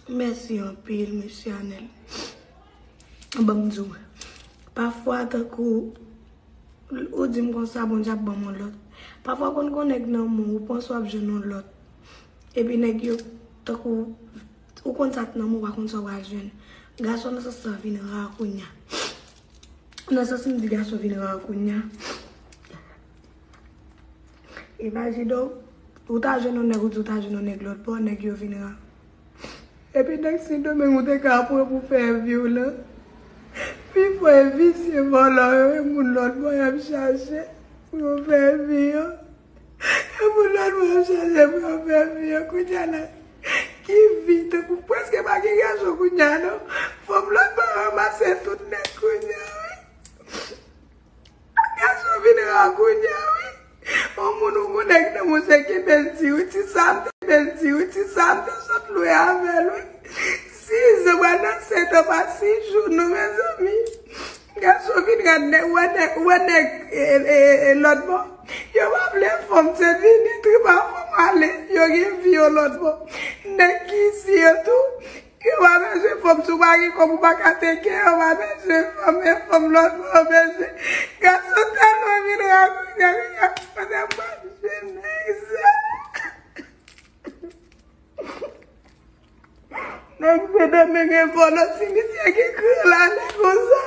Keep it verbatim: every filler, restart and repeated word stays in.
Mèsi anpil, mesye Anèl. Ban m di w, pafwa, tankou ou di m konsa, Bondye ap ban m yon lòt. Pafwa, konn gon nèg nan men w, ou panse w ap jwenn yon lòt. Epi nèg yo, tankou, ou konn sa k nan men w, ou pa konn sa w pral jwenn. Gason nan sans sa vin ra kounye a. Nan sans m di gason vin ra kounye a. Imajine w, ou ta jwenn yon nèg, ou di ou ta jwenn yon nèg lòt bò, nèg yo vin ra. Epi nèg Sendomeng ou te ka pran pou fè vi w lan. Pi fò e visye vòlò yo, e moun lòt bò y ap chache pou yo fè vi yo. E moun lòt bò y ap chache pou yo fè vi yo. Kounye a la, ki vi, tankou prèske pa gen gason kounye a non. Fanm lòt bò ranmase tout nèg kounye a, wi. Gason vin ra kounye a, wi. Yon moun ou konnen ki nan mouche kenbe l di, wi, ti sa m te, kenbe l di, wi, ti sa m te sot lwe avè l, wi. Sis zan, pral nan sèt an, pa sis jou, non, mezanmi. Gason vin ra nèg, wè nèg, wè nèg, e, e, e, e, lòt bò. Yo pa vle fanm, se vini, tripa fanm ale. Yo gen vi yo lòt bò. Nèg ki isi yo tou, yo pa bezwen fanm, si w pa gen kòb, ou pa ka teke, yo pa bezwen fanm, e fanm lòt bò yo bezwen. Gason tèlman vin ra kounye a, kounye a, kote m pral jwenn nèg sa? Nèg Sendomeng e vòlò, si misye gen kran l ale konsa.